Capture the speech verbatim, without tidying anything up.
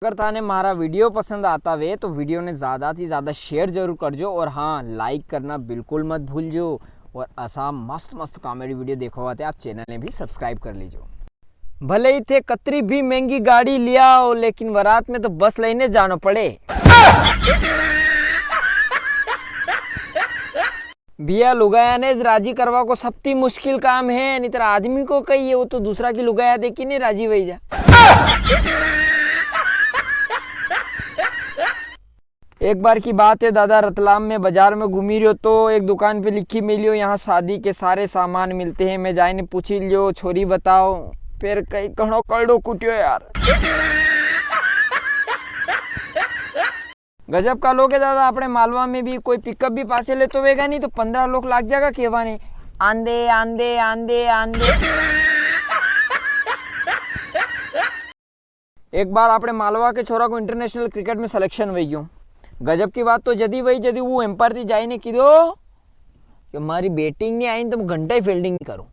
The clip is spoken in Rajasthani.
अगर थाने म्हारा video पसंद आता वे तो video ने ज्यादा थी ज्यादा share जरूर करजो और हाँ, like करना बिल्कुल मत भूलजो। और असा मस्त मस्त comedy video देखवा वाते आप channel ने भी subscribe कर लीजो। भले ही थे कतरी भी महंगी गाड़ी ले आओ, लेकिन वरात में तो बस लेने जानो पड़े। भैया, लुगाया ने राजी करवा को सबती मुश्किल काम है, नहीं तो आदमी को कही है, वो तो दूसरा की लुगाया देखी ने राजी वही जा। एक बार की बात है, दादा रतलाम में बाजार में घूमी रह्यो तो एक दुकान पे लिखी मिलियो, यहाँ शादी के सारे सामान मिलते हैं। मैं जाई ने पूछी लियो, छोरी बताओ, फिर कई घणो कलड़ो कुटियो यार। गजब का लोग है दादा, अपने मालवा में भी कोई pickup भी पासे ले तो वेगा नहीं तो पन्द्रह लोग लाग जाएगा केवा ने, आंदे, आंदे, आंदे, आंदे। एक बार अपने मालवा के छोरा को international cricket में selection वही गयो। गजब की बात तो जदी वही, जदी वो umpire थी जाई ने कीधो कि मारी batting नहीं आई तो मैं घंटा ही fielding करूं।